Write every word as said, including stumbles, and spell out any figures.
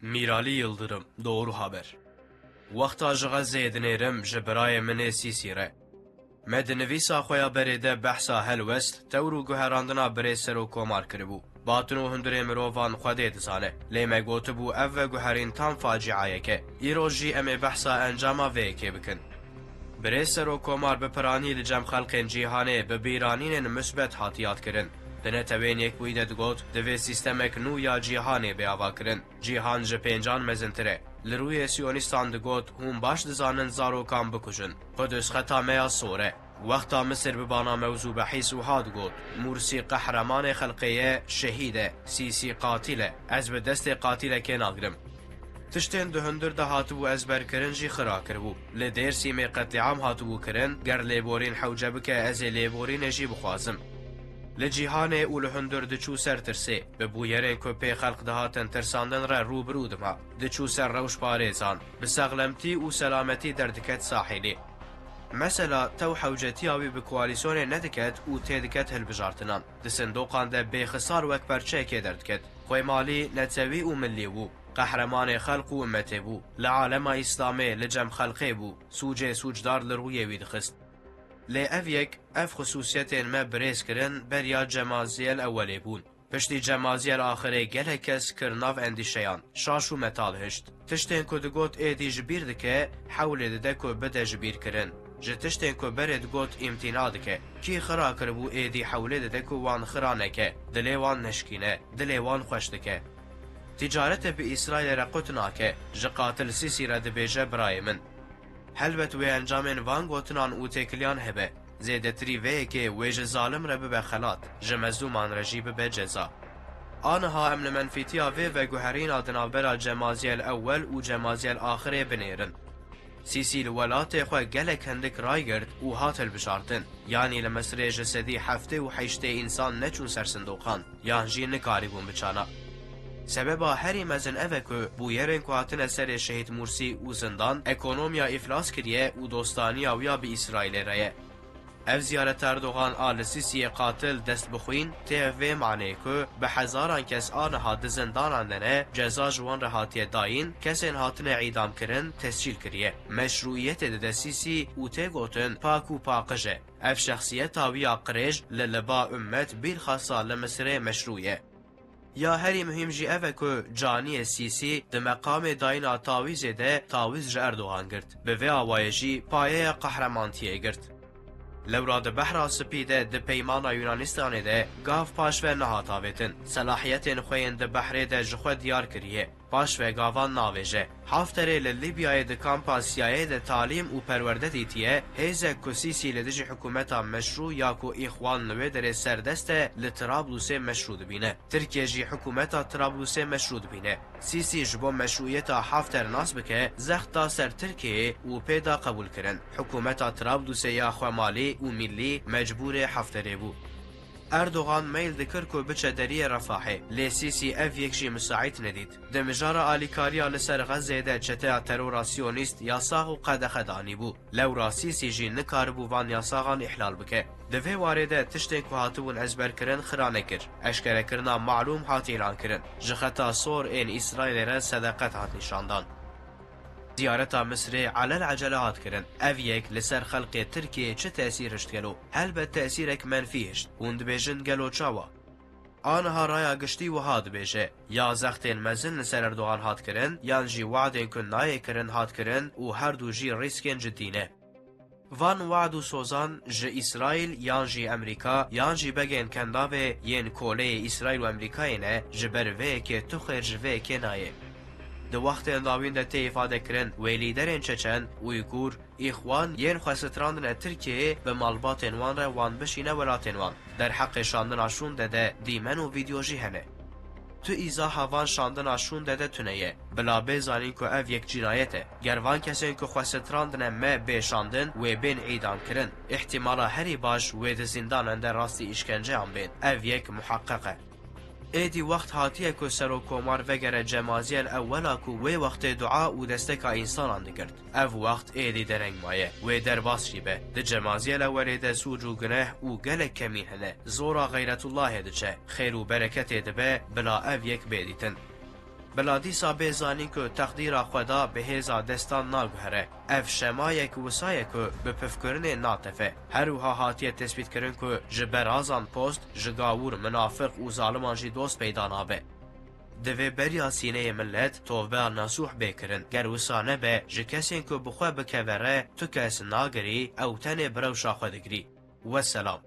Mîralî Yildirim, Doğru Haber. Wexta ji Xezeyê dinêrim ji birayê min ê Sîsî re. Me di nivîsa xwe ya berê de behsa helwest, tewr û guherandina birêz Serokkomar kiribû. Batin û hundirê mirovan Xwedê dizane. Lê me gotibû ev veguherîn tam facîayek e. Îro jî em ê behsa encama vê yekê bikin. Birêz Serokkomar bi piranî li cem xelkên cîhanê bi bîranînên misbet hat yadkirin. Di Netewên Yekbûyî de digot, divê sîstemek nû ya cîhanê bê avakirin. Cîhan ji pêncan mezintir e. Li rûyê siyonîstan digot, hûn baş dizanin zarokan bikujin. Qudus xeta me ya sor e. Wexta Misir bi bana mewzû behîs wiha digot, Mûrsî qehremanê xelqê ye, şehîd e, Sîsî qatîl e. Ez bi destê qatîlekê nagirim. Tiştên di hundir de hatibû ezberkirin jî xira kiribû. Li Dêrsîmê qetlîam hatibû kirin, ger lêborîn hewce bike, ez ê lêborînê jî bixwazim. Li cîhanê û li hundir diçû ser tirsê, bi bûyerên ku pê xelk dihatin tirsandin re rû bi rû dima. Diçû ser rewş parêzan, bi sexlemtî û selametî derdiket sahîlê. Mesela, tew hewcetiya wî bi koalîsyonê nediket û têdiket hilbijartinan. Di sindoqan de bêxisar wek perçeyekê derdiket. Xwêmalî, netewî û millî bû. Qehremanê xelq û ummetê bû. Li alema Îslamê, li cem xelqê bû. Sûcê sûcdar li rûyê wî dixist. Lê ev yek, ev xisûsiyetên me birêz kirin, beriya Cemaziyel Ewelê bûn. Piştî Cemaziyel Axirê gelek kes kir nav endîşeyan, şaş û metal hişt. Tiştên ku digot êdî ji bîr dike, hewlê dide ku bide ji bîr kirin. Ji tiştên ku berê digot îmtîna dike. Kî xira kiribû êdî hewlê dide ku wan xira neke, dilê wan neşkîne, dilê wan xweş dike. Tîcarete bi Îsraîlê re qut nake, ji qatil Sîsî re dibêje birayê min. Helbet wê encamên van gotinan û têkiliyan hebe. Zêdetirî vê yekê wê ji zalim re bibe xelat, ji mezlûman re jî bibe ceza. Aniha em li menfîtiya vê veguherîna di navbera Cemaziyel Ewel û Cemaziyel Axirê binêrin. Sîsî li welatê xwe gelek hindik raygirt û hat hilbijartin. Yanî li Misirê ji sedî heftê û heştê însan neçûn ser sindoqan, yan jî nikarîbûn biçana. Sebeba herî mezin ev e ku bûyerên ku hatine serê Şehîd Mûrsî û zindan ekonomiya îflas kiriye û dostaniya wî ya bi Îsraîlê re ye. Ev ziyareta Erdogan a li Sîsiyê qatil dest bi xwîn tê vê maneyê ku bi hezaran kes aniha di zindanan de ne, ceza ji wan re hatiye dayîn, kesên hatine îdamkirin tescîl kiriye. Meşrûiyetê dide Sîsî û tê gotin pak û paqij e. Ev şexsiyeta wî ya qirêj li liba ummet bîlxasa li Misirê meşrû ye. Ya herî muhîm jî ev e ku caniyê Sîsî di meqamê dayîna tawîzê de tawîz ji Erdogan girt. Bi vê awayê jî payeya qehremantiyê girt. Lewra di Behra Spî de di peymana Yunanistanê de gav paşve nehat avêtin. Selahiyetên xwe yên di behrê de ji xwe diyar kiriye. Paşve gavan navêje. Hafterê li Lîbyayê di kampa C I A de talîm û perwerde dîtiye, hêzek ku Sîsî li dijî hikûmeta meşrû ya ku Îxwan li wê derê serdest e, li Trablusê meşrû dibîne. Tirkiye jî hikûmeta Trablusê meşrû dibîne. Sîsî ji bo meşrûyeta Hafter nas bike, zext da ser Tirkiyeyê û pê da qebûlkirin. Hikûmeta Trablusê ya xwemalî û millî mecbûrê Hafterê bû. Erdogan meyl dikir ku biçe deriyê Refahê, lê Sîsî ev yek jî misaît nedît. Di mijara alîkariya li ser Xezeyê de çeteya terora siyonîst yasax û qedexe danîbû. Lewra Sîsî jî nikaribû van yasaxan îhlal bike. Di vê warê de tiştên ku hatibûn ezberkirin xira nekir. Eşkerekirina malûm hat îlankirin. Ji xeta sor ên Îsraîlê re sedeqet hat nîşandan. Ziyareta Misirê alel ecele hat kirin. Ev yek li ser xelkê Tirkiyeyê çi tesîr hişt gelo? Helbet tesîrek menfî hişt. Hûn dibêjin gelo çawa? Aniha raya giştî wiha dibêje, ya zextên mezin li ser Erdogan hat kirin, yan jî we'dên ku nayê kirin hat kirin û her du jî rîskên cidî ne. Van we'd û sozan ji Îsraîl yan jî Emerîka yan jî begên Kendavê yên koleyê Îsraîl û Emerîkayê ne, ji ber vê yekê tu xêr ji vê yekê nayê. Di wextên dawîn de tê îfadekirin, wê lîderên Çeçen, Uygûr, Îxwan yên xwe strandine Tirkiyeyê bi malbatên wan re wan bişîne welatên wan. Derheqê şandina şûnde de dîmen û vîdyo jî hene. Tu îzaha van şandina şûnde de tune ye. Bila bê zanîn ku ev yek cînayet e. Ger van kesên ku xwe strandine me bê şandin, wê bên îdamkirin. Îhtîmala herî baş wê di zîndanan de rastî îşkenceyan bên. Ev yek muheqeq e. Êdî wext hatiye ku Serokkomar vegere Cemaziyel Ewela ku wê wextê dua û desteka însanan digirt. Ev wext êdî dereng maye. Wê derbas jî be. Di Cemaziyel Ewelê de sûc û guneh û gelek kemîn hene. Zora Xeyretullahê diçe. Xêr û bereketê dibe, bila ev yek bê dîtin. Bila dîsa bê zanîn ku teqdîra Xweda bi hêza destan naguhere. Ev şemayek wisa ye ku bi pifkirinê natefe. Her wiha hatiye tespîtkirin ku ji berazan post, ji gawûr, minafiq û zaliman jî dost peyda nabe. Divê beriya sîneyê milet tovbeya nesûh bê kirin. Ger wisa nebe, ji kesên ku bi xwe bikeve re, tu kes nagirî, ew tenê bi rewşa xwe digirî. Wesselam.